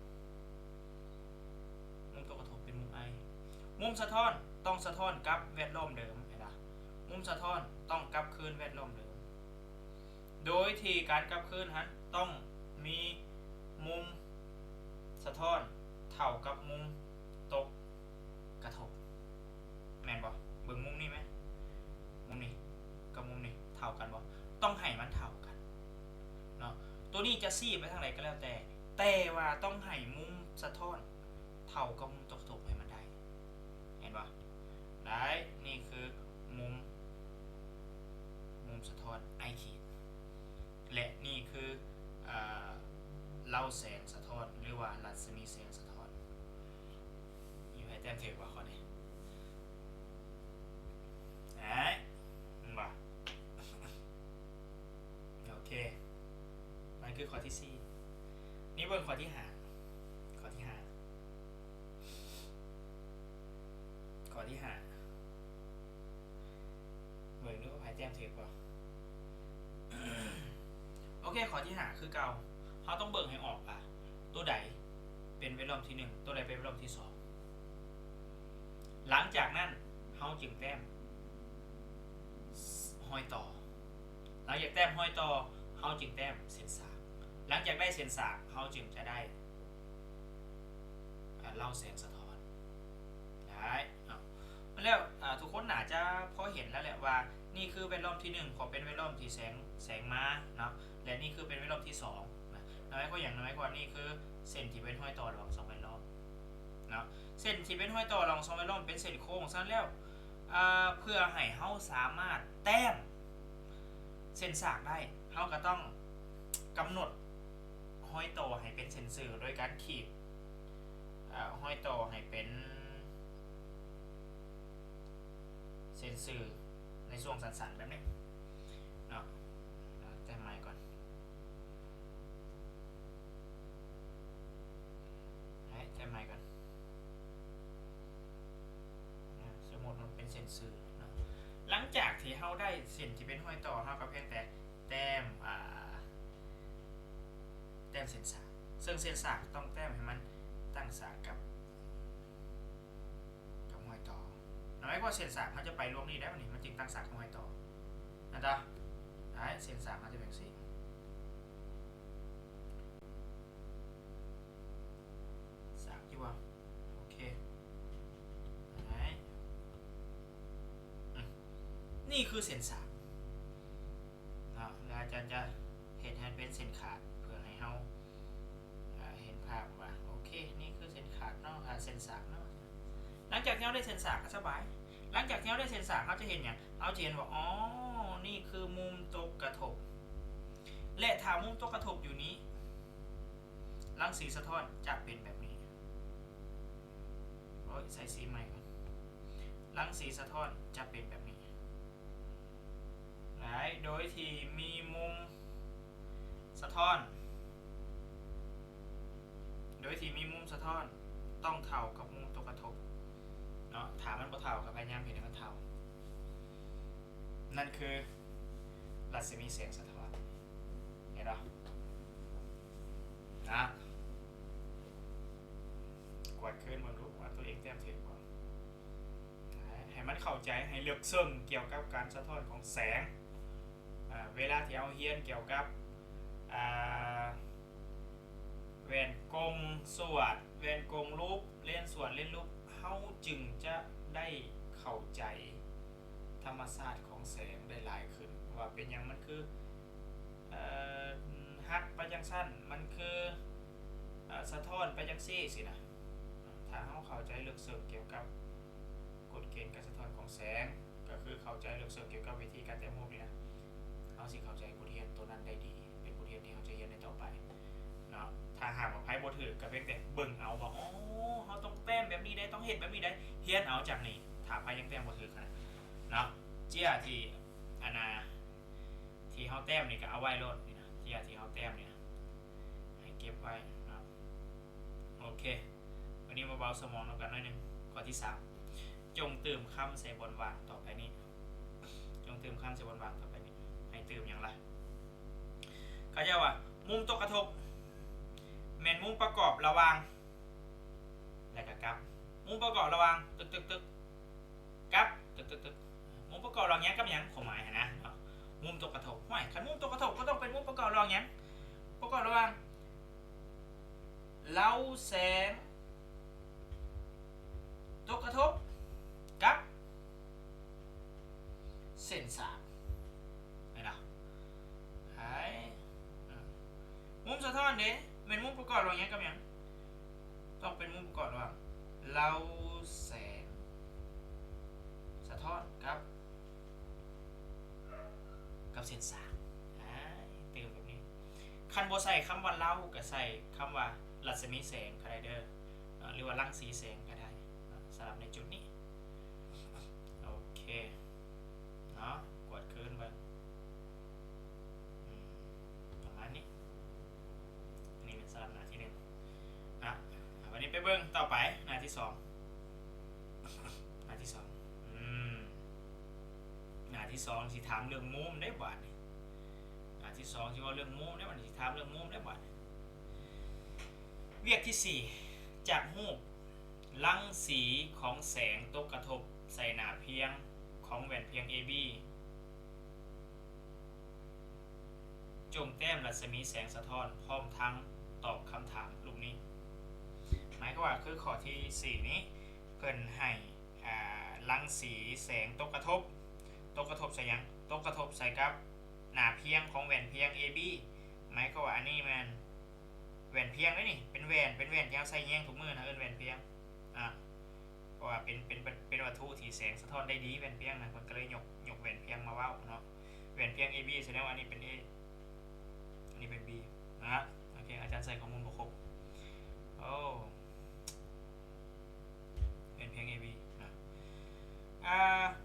ມຸມຕົກກະທົບເປັນມຸມໄອ. ມຸມສະທ້ອນຕ້ອງສະທ້ອນກັບແວດລ້ອມເດີມ ເຫັນປະ? ມຸມສະທ້ອນຕ້ອງກັບຄືນແວດລ້ອມເດີມ ໂດຍທີ່ການກັບຄືນຫັ້ນຕ້ອງມີມຸມສະທ້ອນເທົ່າກັບມຸມຕົກກະທົບ ແມ່ນບໍ່? ເບິ່ງມຸມນີ້ແມ ມຸມນີ້ກັບມຸມນີ້ເທົ່າກັນບໍ່? ຕ້ອງໃຫ້ມັນເທົ່າກັນເນາະ. ໂຕນີ້ຈະຊີ້ໄປທາງໃດກໍແລ້ວແຕ່ ແຕ່ວ່າຕ້ອງໃຫ້ມຸມສະທ້ອນເທົ່າກັບມຸມຕົກກະທົບໃຫ້ມັນໄດ້ ເຫັນບໍ່? ໄດ້ ນີ້ຄືມຸມ ມຸ ສະທ້ອນ I ຂີດ ແລະ ນີ້ຄື ເອີ ເລົາແສງສະທ້ອນ ຫຼືວ່າລັດສະໝີແສງສະທ້ອນ. ມີໃຜແຕ້ມຖືກບໍ່ຂໍ້ນີ້? ເອີຍ ເຫັນບໍ່? ໂອເຄ ມັນຄືຂໍ້ທີສີ່. ນີ້ເບິ່ງຂໍ້ທີຫ້າ ຂໍ້ທີຫ້າ ຂໍ້ທີຫ້າ ເບິ່ງດູໃຜແຕ້ມຖືກບໍ່? ໂອເຄ ຂໍ້ທີຫ້າຄືເກົ່າ ເຮົາຕ້ອງເບິ່ງໃຫ້ອອກວ່າໂຕໃດເປັນແວດລ້ອມທີໜຶ່ງ ໂຕໃດເປັນແວດລ້ອມທີສອງ. ຫຼັງຈາກນັ້ນເຮົາຈຶ່ງແຕ້ມຮອຍຕໍ່. ຫຼັງຈາກແຕ້ມຮອຍຕໍ່ ເຮົາຈຶ່ງແຕ້ມເສັ້ນສາກ. ຫຼັງຈາກໄດ້ເສັ້ນສາກ ເຮົາຈຶ່ງຈະໄດ້ ອ່າ ເລົາແສງສະທ້ອນ ໄດ້ເນາະ. ແລ້ວ ອ່າ ທຸກຄົນໜ້າຈະພໍເຫັນແລ້ວແຫຼະວ່າ ນີ້ຄືແວດລ້ອມທີໜຶ່ງ ເພາະເປັນແວດລ້ອມທີ່ແສງ ແສງມາເນາະ ແລະ ນີ້ຄືເປັນແວດລ້ອມທີສອງນະ. ໝາຍຄວາມຫຍັງ? ໝາຍຄວາມວ່ານີ້ຄືເສັ້ນທີ່ເປັນຮອຍຕໍ່ລະຫວ່າງສອງແວດລ້ອມເນາະ. ເສັ້ນທີ່ເປັນຮອຍຕໍ່ລະຫວ່າງສອງແວດລ້ອມເປັນເສັ້ນໂຄ້ງ. ສະນັ້ນແລ້ວ ອ່າ ເພື່ອໃຫ້ເຮົາສາມາດແຕ້ມເສັ້ນສາກໄດ້ ເຮົາກໍຕ້ອງກຳນົດຮອຍຕໍ່ໃຫ້ເປັນເສັ້ນຊື່ ໂດຍການຂີດ ເອີ ຮອຍຕໍ່ໃຫ້ເປັນເສັ້ນຊື່ໃນຊ່ວງສັ້ນໆແບບນີ້ເນາະ. ແຕ້ມໃໝ່ກ່ອນ ໃຫ້ແຕ້ມໃໝ່ກ່ອນ. ອາ ສົມມຸດມັນເປັນເສັ້ນຊື່ເນາະ. ຫຼັງຈາກທີ່ເຮົາໄດ້ເສັ້ນທີ່ເປັນຮອຍຕໍ່ ເຮົາກໍພຽງແຕ່ແຕ້ມ ອາ ແຕ້ມເສັ້ນສາກ ເຊິ່ງເສັ້ນສາກຕ້ອງແຕ້ມໃຫ້ມັນຕັ້ງສາກກັບ ກັບຮອຍຕໍ່. ໝາຍຄວາມວ່າເສັ້ນສາກເຮົາຈະໄປລວມນີ້ໄດ້ບັດນີ້ ມັນຈຶ່ງຕັ້ງສາກກັບຮອຍຕໍ່ ແມ່ນບໍ່? ໄດ້ ເສັ້ນສາກເຮົາຈະເປັນຈັ່ງຊີ້. ສາກຢູ່ບໍ່? ໂອເຄ ໄດ້ ອືມ ນີ້ຄືເສັ້ນສາກເນາະ. ແລ້ວອາຈານຈະເຮັດໃຫ້ເປັນເສັ້ນຂາດ ເພື່ອໃຫ້ເຮົາ ອ່າ ເຫັນພາບວ່າ ໂອເຄ ນີ້ຄືເສັ້ນຂາດເນາະ ອ່າ ເສັ້ນສາກເນາະ. ຫຼັງຈາກທີ່ເຮົາໄດ້ເສັ້ນສາກກໍສະບາຍ. ຫຼັງຈາກທີ່ເຮົາໄດ້ເສັ້ນສາກ ເຮົາຈະເຫັນຫຍັງ? ເຮົາຈະເຫັນວ່າ ອໍ ນີ້ຄືມຸມຕົກກະທົບ ແລະ ຖ້າມຸມຕົກກະທົບຢູ່ນີ້ ລັງສີສະທ້ອນຈະເປັນແບບນີ້. ໂອ້ຍ ໃສ່ສີໃໝ່ກ່ອນ. ລັງສີສະທ້ອນຈະເປັນແບບນີ້ ໄດ້ ໂດຍທີ່ມີມຸມສະທ້ອນ ໂດຍທີ່ມີມຸມສະທ້ອນຕ້ອງເທົ່າກັບມຸມຕົກກະທົບເນາະ. ຖ້າມັນບໍ່ເທົ່າ ກໍພະຍາຍາມເຮັດໃຫ້ມັນເທົ່າ. ນັ້ນຄືລັດສະໝີແສງສະທ້ອນ ເຫັນບໍ່? ນະ ກວດຄືນເບິ່ງດູວ່າຕົວເອງແຕ້ມຖືກບໍ່? ໃຫ້ມັນເຂົ້າໃຈໃຫ້ເລິກເຊິ່ງກ່ຽວກັບການສະທ້ອນຂອງແສງ. ອາ ເວລາທີ່ເຮົາຮຽນກ່ຽວກັບ ອາ ແວ່ນກົງສວດ ແວ່ນກົງລູບ ເລນສວດ ເລນລູບ ເຮົາຈຶ່ງຈະໄດ້ເຂົ້າໃຈທຳມະຊາດຂອງແສງໄດ້ຫຼາຍຂຶ້ນ ວ່າເປັນຫຍັງມັນຄື ເອີ ຫັກໄປຈັ່ງຊັ້ນ ມັນຄື ເອີ ສະທ້ອນໄປຈັ່ງຊີ້ ຊີ້ນະ. ຖ້າເຮົາເຂົ້າໃຈເລິກເຊິ່ງກ່ຽວກັບກົດເກນການສະທ້ອນຂອງແສງ ກໍຄືເຂົ້າໃຈເລິກເຊິ່ງກ່ຽວກັບວິທີການແຕ້ມຮູບນີ້ນະ ເຮົາຊິເຂົ້າໃຈບົດຮຽນໂຕນັ້ນໄດ້ດີ ເປັນບົດຮຽນທີ່ເຮົາຈະຮຽນໃນຕໍ່ໄປເນາະ. ຖ້າຫາກວ່າໃຜບໍ່ຖືກ ກໍພຽງແຕ່ເບິ່ງເອົາວ່າ ອໍ ເຮົາຕ້ອງແຕ້ມແບບນີ້ໄດ໋ ຕ້ອງເຮັດແບບນີ້ໄດ໋ ຮຽນເອົາຈາກນີ້. ຖ້າໃຜຍັງແຕ້ມບໍ່ຖືກຫັ້ນນະເນາະ ເຈ້ຍທີ່ ອັນນ່າ ທີ່ເຮົາແຕ້ມນີ້ກໍເອົາໄວ້ໂລດນີ້ນະ ເຈ້ຍທີ່ເຮົາແຕ້ມນີ້ນະ ໃຫ້ເກັບໄວ້ເນາະ. ໂອເຄ ວັນນີ້ມາເບົາສະໝອງນຳກັນໜ້ອຍໜຶ່ງ. ຂໍ້ທີສາມ ຈົ່ງຕື່ມຄຳໃສ່ບ່ອນວ່າງຕໍ່ໄປນີ້. ຈົ່ງຕື່ມຄຳໃສ່ບ່ອນວ່າງຕໍ່ໄປນີ້. ໃຫ້ຕື່ມຫຍັງລະ? ເຂົາເຈົ້າວ່າ ມຸມຕົກກະທົບແມ່ນມຸມປະກອບລະຫວ່າງ ແລ້ວກໍກັບ ມຸມປະກອບລະຫວ່າງ ຕຶກໆໆ ກັບ ຕຶກໆໆ ມຸມປະກອບລະຫວ່າງຫຍັງກັບຫຍັງ ຄວາມໝາຍຫັ້ນນະເນາະ. ມຸມຕົກກະທົບ ຫ້ວຍ ຄັນມຸມຕົກກະທົບກໍຕ້ອງເປັນມຸມປະກອບລະຫວ່າງຫຍັງ? ປະກອບລະຫວ່າງເລົາແສງຕົກກະທົບກັບເສັ້ນສາກ ແມ່ນບໍ່? ໃຫ້ ອາ ມຸມສະທ້ອນເດ ແມ່ນມຸມປະກອບລະຫວ່າງຫຍັງກັບຫຍັງ? ຕ້ອງເປັນມຸມປະກອບລະຫວ່າງເລົາແສງສະທ້ອນກັບ ກັບ ເສັ້ນສາຍ ອາ ຕື່ມແບບນີ້. ຄັນບໍ່ໃສ່ຄຳວ່າເລົາ ກໍໃສ່ຄຳວ່າລັດສະໝີແສງກໍໄດ້ເດີ ເນາະ ຫຼືວ່າລັງສີແສງກໍໄດ້ເນາະ ສຳລັບໃນຈຸດນີ້. ໂອເຄເນາະ ກວດຄືນເບິ່ງ ອືມ ປະມານນີ້. ອັນນີ້ແມ່ນສຳລັບໜ້າທີໜຶ່ງນະ. ອາ ບັດນີ້ໄປເບິ່ງຕໍ່ໄປ ໜ້າທີສອງ ໜ້າທີສອງ ອືມ ໜ້າທີສອງ ຊິຖາມເລື່ອງມຸມເດ້ບາດນີ້. ໜ້າທີສອງຊິເວົ້າເລື່ອງມຸມເດ້ບາດນີ້ ຊິຖາມເລື່ອງມຸມເດ້ບາດນີ້. ວຽກທີສີ່ ຈາກຮູບລັງສີຂອງແສງຕົກກະທົບໃສ່ໜ້າພຽງຂອງແວ່ນພຽງເອບີ ຈົ່ງແຕ້ມລັດສະໝີແສງສະທ້ອນ ພ້ອມທັງຕອບຄຳຖາມລູກນີ້. ໝາຍຄວາມວ່າຄືຂໍ້ທີສີ່ນີ້ ເພິ່ນໃຫ້ ອາ ລັງສີແສງຕົກກະທົບ ຕົກກະທົບໃສ່ຫຍັງ? ຕົກກະທົບໃສ່ກັບໜ້າພຽງຂອງແວ່ນພຽງເອບີ. ໝາຍຄວາມວ່າອັນນີ້ແມ່ນແວ່ນພຽງເດ້ນີ້ ເປັນແວ່ນ ເປັນແວ່ນທີ່ເຮົາໃສ່ແຍງທຸກມື້ນະ ເອີ້ນແວ່ນພຽງ ອາ ເພາະວ່າເປັນ ເປັນ ເປັນວັດຖຸທີ່ແສງສະທ້ອນໄດ້ດີ ແວ່ນພຽງນະ ເພິ່ນກໍເລີຍຍົກ ຍົກແວ່ນພຽງມາເວົ້າເນາະ. ແວ່ນພຽງເອບີ ສະແດງວ່າອັນນີ້ເປັນເອ ອັນນີ້ເປັນບີນະ. ໂອເຄ ອາຈານໃສ່ຂໍ້ມູນບໍ່ຄົບ. ໂອ້ ແວ່ນພຽງເອບີນະ. ອາ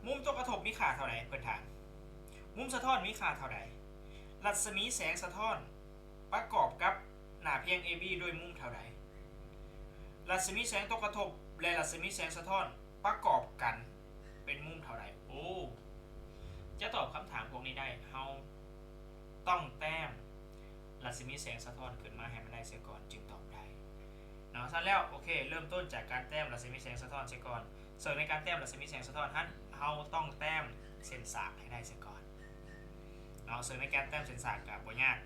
ມຸມຕົກກະທົບມີຄ່າເທົ່າໃດ? ເພິ່ນຖາມ ມຸມສະທ້ອນມີຄ່າເທົ່າໃດ? ລັດສະໝີແສງສະທ້ອນປະກອບກັບໜ້າພຽງເອບີດ້ວຍມຸມເທົ່າໃດ? ລັດສະໝີແສງຕົກກະທົບ ແລະ ລັດສະໝີແສງສະທ້ອນປະກອບກັນເປັນມຸມເທົ່າໃດ? ໂອ້ ຈະຕອບຄຳຖາມພວກນີ້ໄດ້ ເຮົາຕ້ອງແຕ້ມລັດສະໝີແສງສະທ້ອນຂຶ້ນມາໃຫ້ມັນໄດ້ເສຍກ່ອນຈຶ່ງຕອບໄດ້ເນາະ. ຊັ້ນແລ້ວ ໂອເຄ ເລີ່ມຕົ້ນຈາກການແຕ້ມລັດສະໝີແສງສະທ້ອນເສຍກ່ອນ. ເຊິ່ງໃນການແຕ້ມລັດສະໝີແສງສະທ້ອນຫັ້ນ ເຮົາຕ້ອງແຕ້ມເສັ້ນສາກໃຫ້ໄດ້ເສຍກ່ອນເນາະ. ເຊິ່ງໃນການແຕ້ມເສັ້ນສາກກໍບໍ່ຍາກ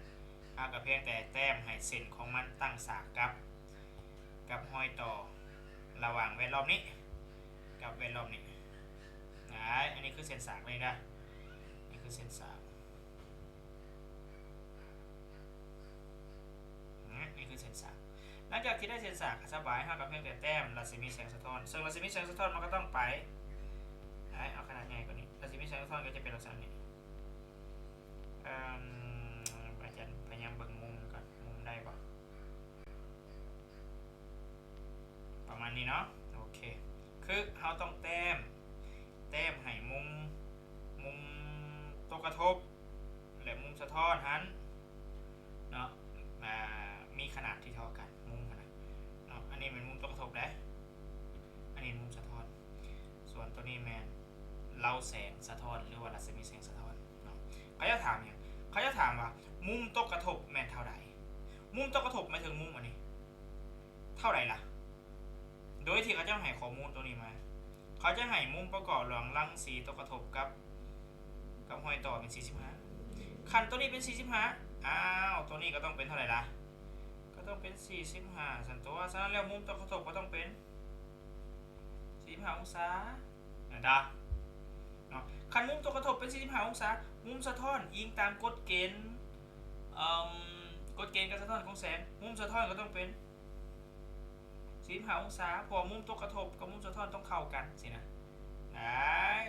ເຮົາກໍພຽງແຕ່ແຕ້ມໃຫ້ເສັ້ນຂອງມັນຕັ້ງສາກກັບ ກັບຮອຍຕໍ່ລະຫວ່າງແວດລ້ອມນີ້ກັບແວດລ້ອມນີ້. ອາ ອັນນີ້ຄືເສັ້ນສາກເລີຍນະ ນີ້ຄືເສັ້ນສາກ ນີ້ຄືເສັ້ນສາກ. ຫຼັງຈາກທີ່ໄດ້ເສັ້ນສາກສະບາຍ ເຮົາກໍພຽງແຕ່ແຕ້ມລັດສະໝີແສງສະທ້ອນ ເຊິ່ງລັດສະໝີແສງສະທ້ອນມັນກໍຕ້ອງໄປ ໃຫ້ເອົາຂະໜາດໃຫຍ່ກວ່ານີ້ ລັດສະໝີແສງສະທ້ອນກໍຈະເປັນລັກສະນະນີ້. ອາຈານພະຍາຍາມເບິ່ງມຸມກ່ອນ ມຸມໄດ້ບໍ່? ປະມານນີ້ເນາະ. ໂອເຄ ຄືເຮົາຕ້ອງແຕ້ມ ແຕ້ມໃຫ້ມຸມ ມຸມຕົກກະທົບ ແລະ ມຸມສະທ້ອນຫັ້ນເນາະ ອາ ມີຂະໜາດທີ່ເທົ່າກັນ ມຸມຫັ້ນນະເນາະ. ອັນນີ້ແມ່ນມຸມຕົກກະທົບເດ້ ອັນນີ້ມຸມສະທ້ອນ ສ່ວນໂຕນີ້ແມ່ນເລົາແສງສະທ້ອນ ຫຼືວ່າລັດສະໝີແສງສະທ້ອນເນາະ. ເຂົາເຈົ້າຖາມຫຍັງ? ເຂົາເຈົ້າຖາມວ່າມຸມຕົກກະທົບແມ່ນເທົ່າໃດ? ມຸມຕົກກະທົບໝາຍເຖິງມຸມອັນນີ້ເທົ່າໃດລະ? ໂດຍທີ່ເຂົາເຈົ້າໃຫ້ຂໍ້ມູນໂຕນີ້ມາ ເຂົາຈະໃຫ້ມຸມປະກອບລະຫວ່າງລັງສີຕົກກະທົບກັບ ກັບຮອຍຕໍ່ເປັນສີ່ສິບຫ້າ. ຄັນໂຕນີ້ເປັນສີ່ສິບຫ້າ ອ້າວ ໂຕນີ້ກໍຕ້ອງເປັນເທົ່າໃດລະ? ກໍຕ້ອງເປັນສີ່ສິບຫ້າຊັ້ນຕົວະ. ສະນັ້ນແລ້ວມຸມຕົກກະທົບກໍຕ້ອງເປັນສີ່ສິບຫ້າອົງສາ ແມ່ນຕາເນາະ. ຄັນມຸມຕົກກະທົບເປັນສີ່ສິບຫ້າອົງສາ ມຸມສະທ້ອນອີງຕາມກົດເກນ ເອີ່ມ ກົດເກນການສະທ້ອນຂອງແສງ ມຸມສະທ້ອນກໍຕ້ອງເປັນ ສີ່ສິບຫ້າອົງສາ ເພາະວ່າມຸມຕົກກະທົບກັບມຸມສະທ້ອນຕ້ອງເທົ່າກັນຊີ້ນະ. ໄດ້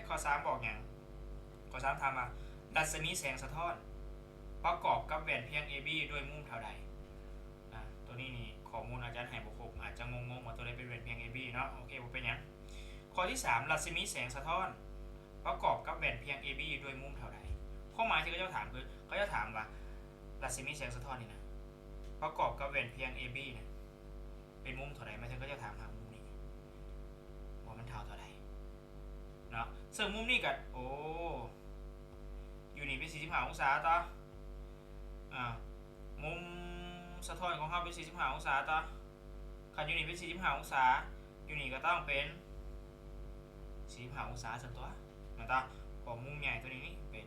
ຂໍ້ສາມບອກຫຍັງ? ຂໍ້ສາມຖາມວ່າ ລັດສະໝີແສງສະທ້ອນປະກອບກັບແວ່ນພຽງເອບີດ້ວຍມຸມເທົ່າໃດ? ອາ ໂຕນີ້ນີ້ຂໍ້ມູນອາຈານໃຫ້ບໍ່ຄົບ ອາດຈະງົງໆວ່າໂຕໃດເປັນແວ່ນພຽງເອບີເນາະ. ໂອເຄ ບໍ່ເປັນຫຍັງ. ຂໍ້ທີສາມ ລັດສະໝີແສງສະທ້ອນປະກອບກັບແວ່ນພຽງເອບີດ້ວຍມຸມເທົ່າໃດ? ຄວາມໝາຍທີ່ເຂົາເຈົ້າຖາມຄື ເຂົາເຈົ້າຖາມວ່າ ລັດສະໝີແສງສະທ້ອນນີ້ນະ ປະກອບກັບແວ່ນພຽງເອບີນະ ເປັນມຸມເທົ່າໃດ? ໝາຍເຖິງເຂົາເຈົ້າຖາມຫາມຸມນີ້ ວ່າມັນເທົ່າເທົ່າໃດເນາະ. ເຊິ່ງມຸມນີ້ກໍ ໂອ້ ຢູ່ນີ້ເປັນສີ່ສິບຫ້າອົງສາຕໍ່ ອາ ມຸມສະທ້ອນຂອງເຮົາເປັນສີ່ສິບຫ້າອົງສາຕໍ່. ຄັນຢູ່ນີ້ເປັນສີ່ສິບຫ້າອົງສາ ຢູ່ນີ້ກໍຕ້ອງເປັນສີ່ສິບຫ້າອົງສາຊັ້ນຕົວະ ແມ່ນຕາ? ເພາະມຸມໃຫຍ່ຕົວນີ້ນີ້ເປັນ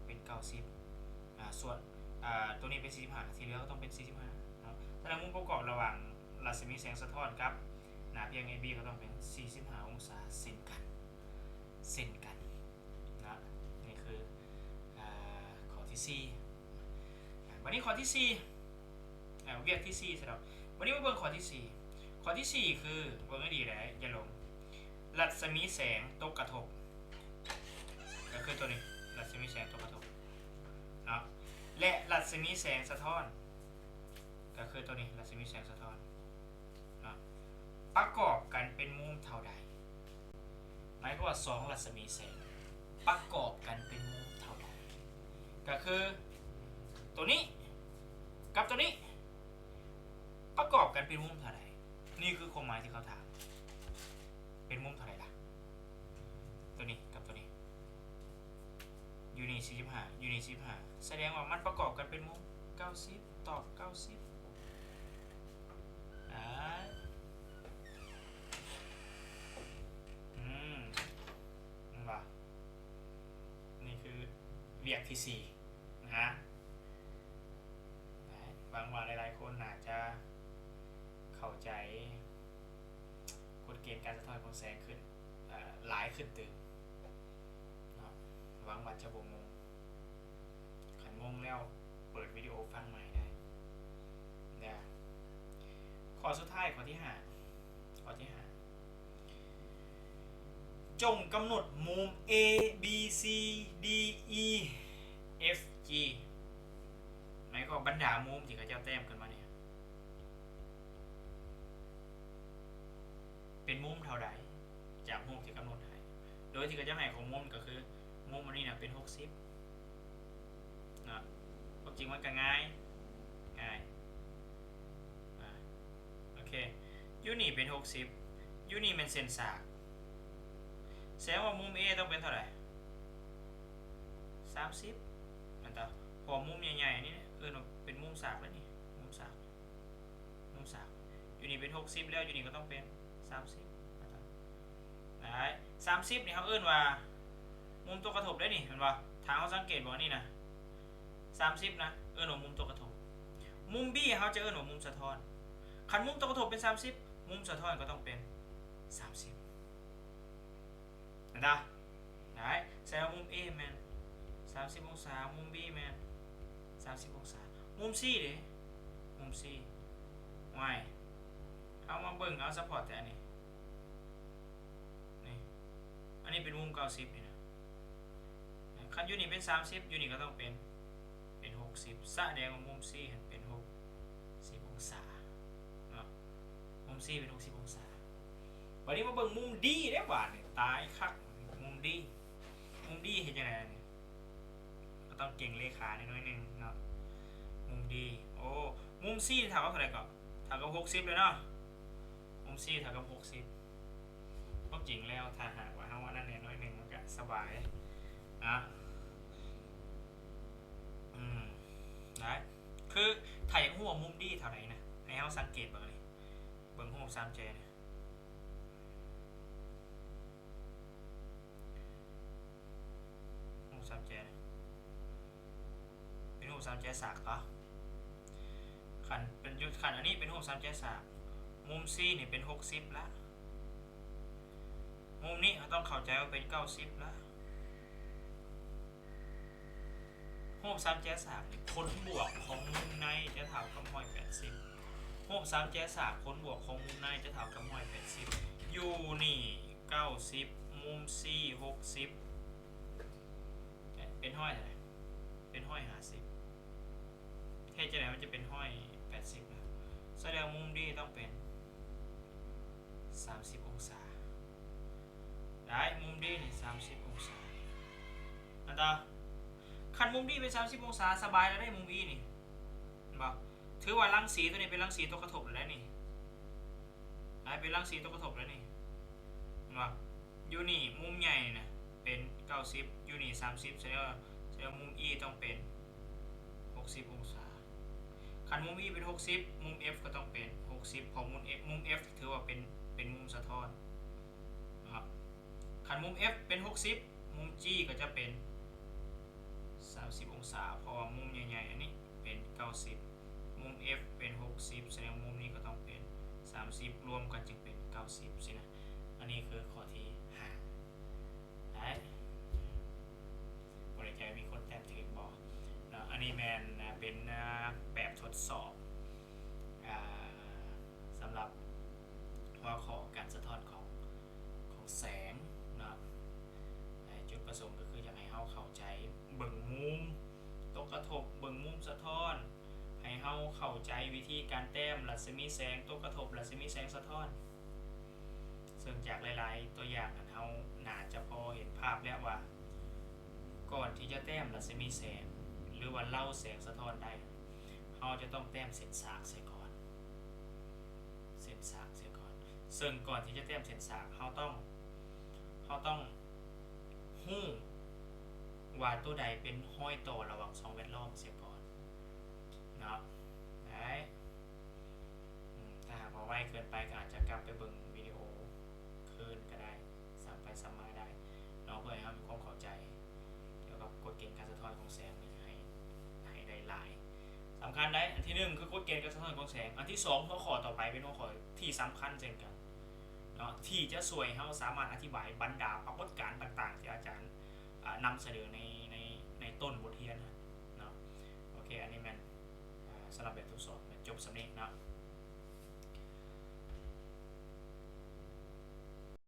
ເປັນເກົ້າສິບ ອາ ສ່ວນ ອາ ຕົວນີ້ເປັນສີ່ສິບຫ້າ ທີ່ເຫຼືອກໍຕ້ອງເປັນສີ່ສິບຫ້າເນາະ. ສະນັ້ນ ມຸມປະກອບລະຫວ່າງລັດສະໝີແສງສະທ້ອນກັບໜ້າພຽງເອບີກໍຕ້ອງເປັນສີ່ສິບຫ້າອົງສາເຊັ່ນກັນ ເຊັ່ນກັນເນາະ. ນີ້ຄື ອາ ຂໍ້ທີສີ່. ອາ ບັດນີ້ຂໍ້ທີສີ່ ອາ ວຽກທີສີ່ຊະດອກ. ບັດນີ້ມາເບິ່ງຂໍ້ທີສີ່. ຂໍ້ທີສີ່ຄື ເບິ່ງໃຫ້ດີເດີ ຢ່າຫຼົງ ລັດສະໝີແສງຕົກກະທົບ ກໍຄືຕົວນີ້ ລັດສະໝີແສງຕົກກະທົບ ແລະ ລັດສະໝີແສງສະທ້ອນ ກໍຄືໂຕນີ້ ລັດສະໝີແສງສະທ້ອນເນາະ ປະກອບກັນເປັນມຸມເທົ່າໃດ? ໝາຍຄວາມວ່າສອງລັດສະໝີແສງປະກອບກັນເປັນມຸມເທົ່າໃດ? ກໍຄືໂຕນີ້ກັບໂຕນີ້ປະກອບກັນເປັນມຸມເທົ່າໃດ? ນີ້ຄືຄວາມໝາຍທີ່ເຂົາຖາມ ເປັນມຸມເທົ່າໃດລະ? ໂຕນີ້ກັບໂຕນີ້ ຢູ່ນີ້ສີ່ສິບຫ້າ ຢູ່ນີ້ສີ່ສິບຫ້າ ສະແດງວ່າມັນປະກອບກັນເປັນມຸມເກົ້າສິບ ຕອບເກົ້າສິບ. ອາ ອືມ ເຫັນບໍ່? ນີ້ຄືວຽກທີສີ່ນະ. ຫວັງວ່າຫຼາຍໆຄົນໜ້າຈະເຂົ້າໃຈກົດເກນການສະທ້ອນຂອງແສງຂຶ້ນ ເອີ ຫຼາຍຂຶ້ນຕື່ມເນາະ. ຫວັງວ່າຈະບໍ່ງົງ. ຄັນງົງແລ້ວເປີດວິດີໂອຟັງໃໝ່ໄດ້ເດີ. ຂໍ້ສຸດທ້າຍ ຂໍ້ທີຫ້າ ຂໍ້ທີຫ້າ ຈົ່ງກຳນົດມຸມ A B C D E F G ໝາຍຄວາມບັນດາມຸມທີ່ເຂົາເຈົ້າແຕ້ມຂຶ້ນມານີ້ ເປັນມຸມເທົ່າໃດ ຈາກຮູບທີ່ກຳນົດໃຫ້ ໂດຍທີ່ເຂົາເຈົ້າໃຫ້ຂອງມຸມກໍຄື ມຸມອັນນີ້ນະເປັນຫົກສິບເນາະ. ຄວາມຈິງມັນກໍງ່າຍ ງ່າຍ ອາ ໂອເຄ ຢູ່ນີ້ເປັນຫົກສິບ ຢູ່ນີ້ແມ່ນເສັ້ນສາກ ແສດງວ່າມຸມ A ຕ້ອງເປັນເທົ່າໃດ? ສາມສິບ ແມ່ນຕາ ເພາະມຸມໃຫຍ່ໆນີ້ເອີ້ນວ່າເປັນມຸມສາກແລ້ວນີ້ ມຸມສາກ ມຸມສາກ ຢູ່ນີ້ເປັນຫົກສິບແລ້ວ ຢູ່ນີ້ກໍຕ້ອງເປັນສາມສິບ ໄດ້ ສາມສິບນີ້ເຮົາເອີ້ນວ່າມຸມຕົວກະທົບໄດ້ນີ້ ແມ່ນບໍ່? ຖ້າເຮົາສັງເກດບໍ່ ນີ້ນະ ສາມສິບນະ ເອີ້ນວ່າມຸມຕົວກະທົບ. ມຸມ B ເຮົາຈະເອີ້ນວ່າມຸມສະທ້ອນ. ຄັນມຸມຕົວກະທົບເປັນສາມສິບ ມຸມສະທ້ອນກໍຕ້ອງເປັນສາມສິບ ເຫັນບໍ່? ໄດ້ ສະແດງວ່າມຸມ A ແມ່ນສາມສິບອົງສາ ມຸມ B ແມ່ນສາມສິບອົງສາ. ມຸມ C ເດ? ມຸມ C ຫວາຍ ເຮົາມາເບິ່ງເອົາສະເພາະແຕ່ອັນນີ້ ນີ້ ອັນນີ້ເປັນມຸມເກົ້າສິບນີ້ນະ. ຄັນຢູ່ນີ້ເປັນສາມສິບ ຢູ່ນີ້ກໍຕ້ອງເປັນ ເປັນຫົກສິບ ສະແດງວ່າມຸມ C ຫັ້ນເປັນຫົກສິບອົງສາເນາະ. ມຸມ C ເປັນຫົກສິບອົງສາ. ບາດນີ້ມາເບິ່ງມຸມ D ເດ້ບາດນີ້ ຕາຍຄັກ ມຸມ D ມຸມ D ເຮັດຈັ່ງໃດອັນນີ້? ກໍຕ້ອງເກັ່ງເລຂາໜ້ອຍໜຶ່ງເນາະ. ມຸມ D ໂອ້ ມຸມ C ເທົ່າກັບເທົ່າໃດເກາະ? ເທົ່າກັບຫົກສິບເລີຍເນາະ. ມຸມ C ເທົ່າກັບຫົກສິບ. ຄວາມຈິງແລ້ວ ຖ້າຫາກວ່າເຮົາອັນນັ້ນແດ່ໜ້ອຍໜຶ່ງ ມັນກະສະບາຍນະ. ອືມ ໄດ້ ຄືຖ້າຢາກຮູ້ວ່າມຸມ D ເທົ່າໃດນະ ໃຫ້ເຮົາສັງເກດເບິ່ງນີ້ ເບິ່ງຮູບສາມແຈນີ້ ຮູບສາມແຈ ເປັນຮູບສາມແຈສາກເນາະ. ຄັນເປັນ ຄັນອັນນີ້ເປັນຮູບສາມແຈສາກ ມຸມ C ນີ້ເປັນຫົກສິບລະ. ມຸມນີ້ເຮົາຕ້ອງເຂົ້າໃຈວ່າເປັນເກົ້າສິບລະ. ຮູບສາມແຈສາກນີ້ ຜົນບວກຂອງມຸມໃນຈະເທົ່າກັບຮ້ອຍແປດສິບ. ຮູບສາມແຈສາກ ຜົນບວກຂອງມຸມໃນຈະເທົ່າກັບຮ້ອຍແປດສິບ. ຢູ່ນີ້ເກົ້າສິບ ມຸມ C ຫົກສິບ ເປັນຮ້ອຍເທົ່າໃດ? ເປັນຮ້ອຍຫ້າສິບ. ເຮັດຈັ່ງໃດມັນຈະເປັນຮ້ອຍແປດສິບນະ? ສະແດງວ່າມຸມ D ຕ້ອງເປັນສາມສິບອົງສາ. ໄດ້ ມຸມ D ນີ້ສາມສິບອົງສາ. ອັນຕາ ຄັນມຸມ D ເປັນສາມສິບອົງສາ ສະບາຍແລ້ວເດ້ ມຸມ E ນີ້ ເຫັນບໍ່? ຖືວ່າລັງສີຕົວນີ້ເປັນລັງສີຕົວກະທົບແລ້ວເດ້ນີ້. ອາ ເປັນລັງສີຕົວກະທົບແລ້ວນີ້ ເຫັນບໍ່? ຢູ່ນີ້ມຸມໃຫຍ່ນະເປັນເກົ້າສິບ ຢູ່ນີ້ສາມສິບ ສະແດງວ່າ ສະແດງວ່າມຸມ E ຕ້ອງເປັນຫົກສິບອົງສາ. ຄັນມຸມ E ເປັນຫົກສິບ ມຸມ F ກໍຕ້ອງເປັນຫົກສິບ ເພາະມຸມ F ມຸມ F ຖືວ່າເປັນ ເປັນມຸມສະທ້ອນເນາະ. ຄັນມຸມ F ເປັນຫົກສິບ ມຸມ G ກໍຈະເປັນສາມສິບອົງສາ ເພາະວ່າມຸມໃຫຍ່ໆອັນນີ້ເປັນເກົ້າສິບ ມຸມ F ເປັນຫົກສິບ ສະແດງວ່າມຸມນີ້ກໍຕ້ອງເປັນສາມສິບ ລວມກັນຈຶ່ງເປັນເກົ້າສິບຊີ້ນະ. ອັນນີ້ຄືຂໍ້ທີຫ້າ. ໄດ້ ບໍ່ແນ່ໃຈວ່າມີຄົນແຕ້ມຖືກບໍ່ເນາະ. ອັນນີ້ແມ່ນ ອາ ເປັນ ອາ ແບບທົດສອບ ອາ ສຳລັບຫົວຂໍ້ການສະທ້ອນຂອງ ຂອງແສງເນາະ. ຈຸດປະສົງກໍຄືຢາກໃຫ້ເຮົາເຂົ້າໃຈ ເບິ່ງມຸມຕົວກະທົບ ເບິ່ງມຸມ ເຮົາເຂົ້າໃຈວິທີການແຕ້ມລັດສະໝີແສງຕົກກະທົບ, ລັດສະໝີແສງສະທ້ອນ. ເຊິ່ງຈາກຫຼາຍໆຕົວຢ່າງນັ້ນ ເຮົາໜ້າຈະພໍເຫັນພາບແລ້ວວ່າ ກ່ອນທີ່ຈະແຕ້ມລັດສະໝີແສງ ຫຼືວ່າເລົາແສງສະທ້ອນໄດ້ ເຮົາຈະຕ້ອງແຕ້ມເສັ້ນສາກເສຍກ່ອນ, ເສັ້ນສາກເສຍກ່ອນ. ເຊິ່ງກ່ອນທີ່ຈະແຕ້ມເສັ້ນສາກ ເຮົາຕ້ອງ ເຮົາຕ້ອງຮູ້ວ່າໂຕໃດເປັນຮອຍຕໍ່ລະຫວ່າງຊ່ອງແວດລ້ອມເສຍກ່ອນເນາະ. ໄດ້ ອາ ຖ້າຫາກວ່າໄວເກີນໄປ ກໍອາດຈະກັບໄປເບິ່ງວິດີໂອຄືນກໍໄດ້, ຊ້ຳໄປຊ້ຳມາໄດ້ເນາະ, ເພື່ອໃຫ້ເຮົາມີຄວາມເຂົ້າໃຈກ່ຽວກັບກົດເກນການສະທ້ອນຂອງແສງນີ້ໃຫ້ ໃຫ້ໄດ້ຫຼາຍ. ສຳຄັນໄດ໋ ອັນທີໜຶ່ງຄືກົດເກນການສະທ້ອນຂອງແສງ, ອັນທີສອງ ຫົວຂໍ້ຕໍ່ໄປເປັນຫົວຂໍ້ທີ່ສຳຄັນເຊັ່ນກັນເນາະ ທີ່ຈະຊ່ວຍເຮົາສາມາດອະທິບາຍບັນດາປາກົດການຕ່າງໆ ທີ່ອາຈານ ອາ ນຳສະເໜີໃນ ໃນ ໃນຕົ້ນບົດຮຽນຫັ້ນເນາະ. ໂອເຄ ອັນນີ້ແມ່ນ ອາ ສຳລັບແບບທົດສອບແມ່ນຈົບສ່ຳນີ້ເນາະ.